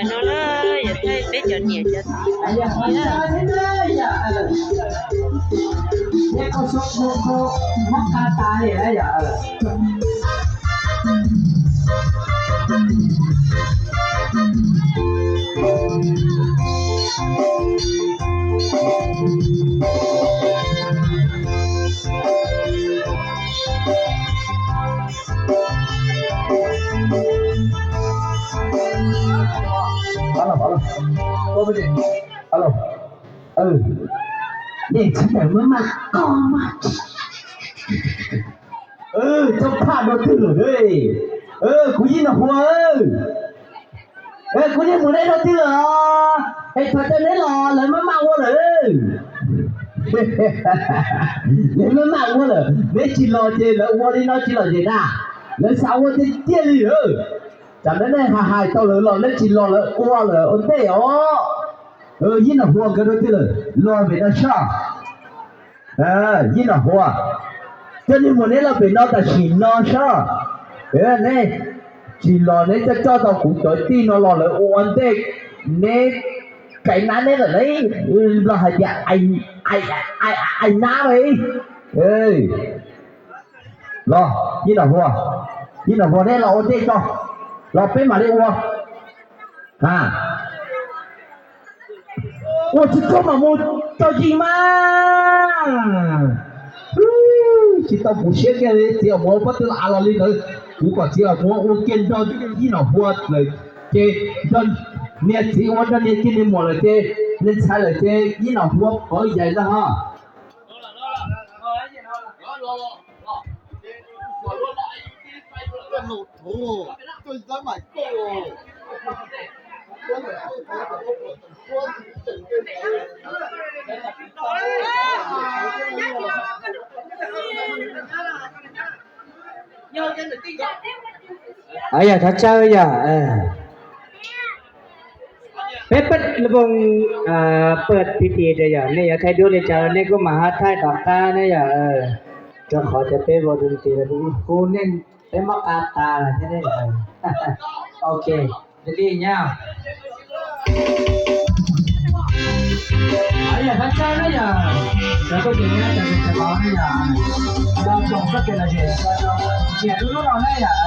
No na, yog thaij peb cov niam cov txiv. Alo, alo. Alo. Nej tsis tawm maj maj koj mas. Txhob phaj dua twg lawm. Kuv yij Nom Huas, kuv niag muam neb dua twg lawm? Es thaum twg neb los lawv maj maj ua lawm. Lawv maj maj ua lawm, neb tsis los ces lawv ua li no tsis lom zem na. Lawv xav ua tiag tiag li lawm. Tsam no nej hais hais tau lawv los neb tsis los lawv ua lawm ua ntej os. Yij Nom Huas nkawd dua twg lawm? Los pem no soj. Yij Nom Huas, coj niag muam neb los pem no tam sim no soj. Neb tsis los neb coj coj tau kuv cov tij no los lawv ua ntej, neb kaim nab neb lawm lauj. Nplog hais tias ais nab lauj. Los, yij Nom Huas, yij Nom Huas neb los ua ntej tso, los peb mam li ua. Ua tsis txog mas mus tso yig mas. Tsis tau kuv siab kiag li, txiv os, muab pob tw los av los li ntawd. Kuv kom txiv os, muab ua kiag nrog yij Nom Huas lawm ces, niag txiv ua nrog niag kiag niag muam lawm ces, niag ntxhais lawm ces yij Nom Huas pawv yais ntag ho. Yog thov caw yog peb peb lub voos pawg pig tim yog nej yuav thaij duab li cas nej kuj mam ho thaij tom qab ne yog, rau qhov tias peb voos pig tim kuv nej peb mob qa tas thiab ne. Ok, li nyab. Yog thov caw ne yog, cov tuaj tis nyab cov tis cov vauv ne yog, los koom txoj kev lom zem, nyiam lub lub no ne yog.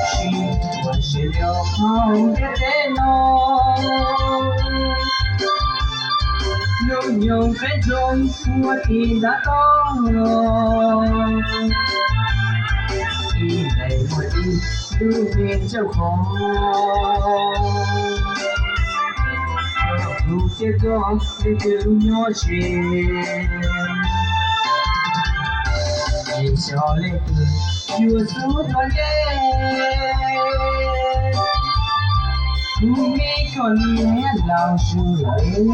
Tsis muaj sia liaj hauv ntiaj teb no, hnub nyoog peb nroo ua tim ntav toj, ib leeg muaj ib lub neej ncauj khov, kuv thiab koj leej twg lub nyob ze, es xyov leej twg yuav xub tuaj nce. Kuv me koj niam laus zus lawm,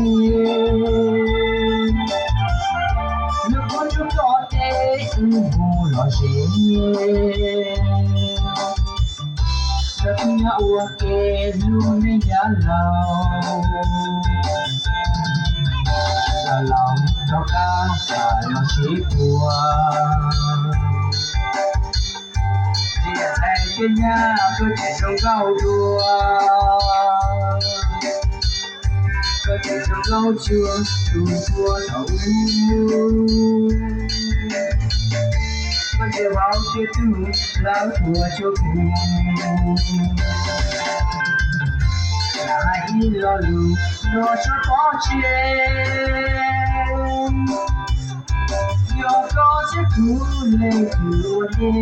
lub koob lub koj teb wb mus lom zem, rau tus nyob ua ke lub neej yav laus. Los laus rov qab los sib puag, tsis yam ntxhais thiab nyab koj tseem zoo nkauj dua, koj tseem zoo nkauj cuag tus ntxhua thaum ub. Koj ntsia vauv thiab tub lawv thuam cuag kuv, lam hais ib lo lus nrog tshuaj pob tsev, yog koj thiab kuv leej twg ua ntej,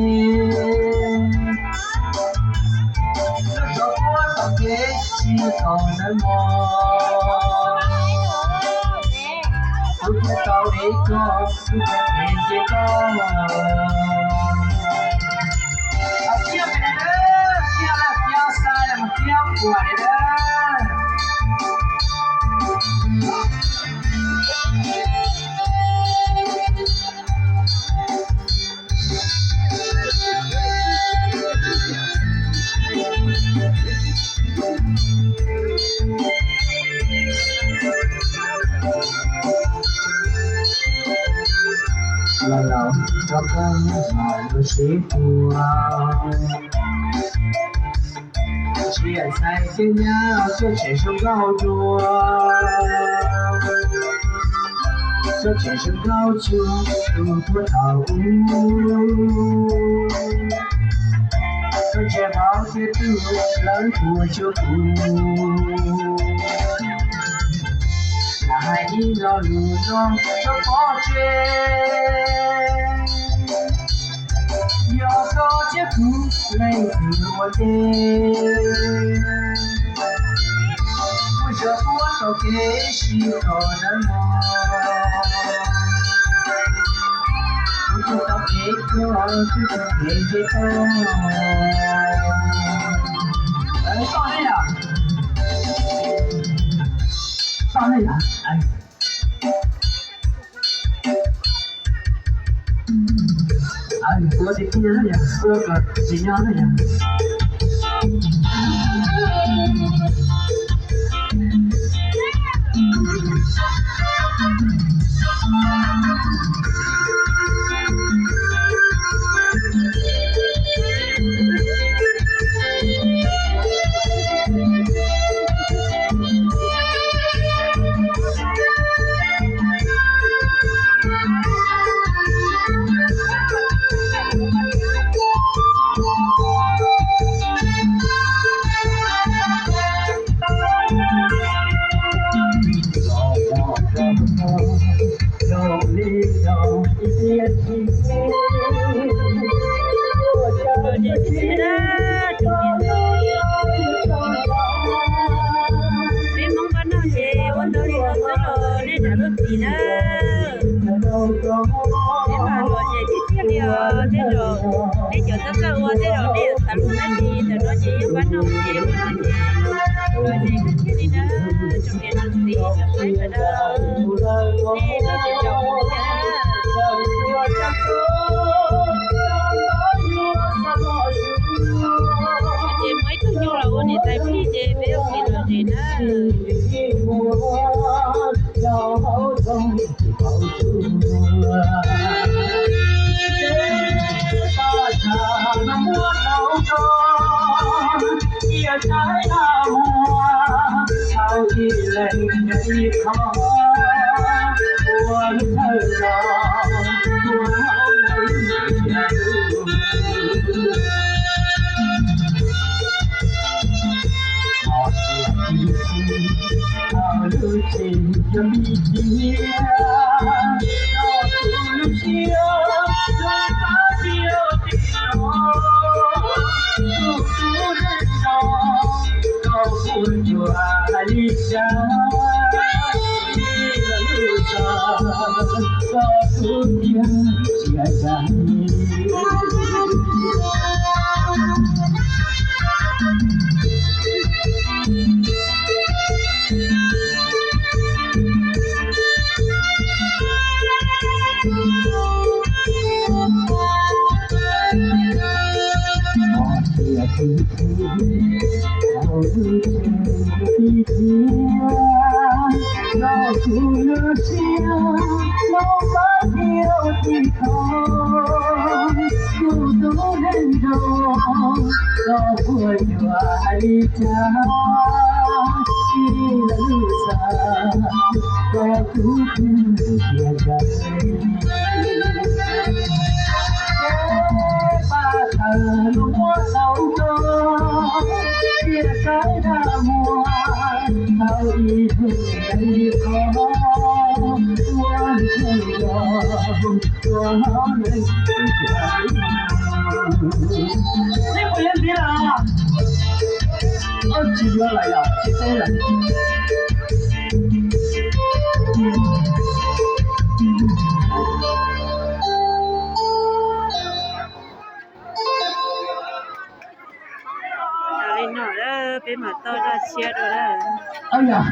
lub tsov puab tom kev tsis tau ntawd mog. Kuv thiaj tau ev koj, kuv thiaj ev nce koj. Thiab pem no, thiab thiab xa los thiab puas li na. Rov qab mam los sib tua. Tsis yam txhais tias nyab tuaj tseem zoo nkauj dua, tuaj tseem zoo nkauj cuag tus tuaj thaum ub. Koj ntsia hauv thiab twb lawv tua cuag kuv. Lam hais ib lo lus no rau pov tseg, yog koj thiab kuv leej twg ua ntej, muaj zog puab tau kev sib tog nawb mog. Kuv tug tau kev tuag, kuv tug kev nce tag. Toj ne yom? Toj ne yom? Ua tiag tiag na yom, ua kom tsis nyob na yom. Peb Hmoob npaj noj ces ua ntau li no xwb los nej zam lub txim na. Peb mas lom zem tiag tiag li os, tej zaum peb cov txawj txawj ua tej zaum nej yuav xav lus dab tsi. Ntawm no ces yeej npaj noj ces ua no ces lom zem tiag tiag li na. Tsoom niam tsoom txiv tsoom saib sawv daws, nej noj tsis tsaus ntuj cas. Ces muaj ib tug nyuj los ua niam tais plig ces peb ua kev lom zem na. Li no peb mam tau zaj tshiab dua lawm.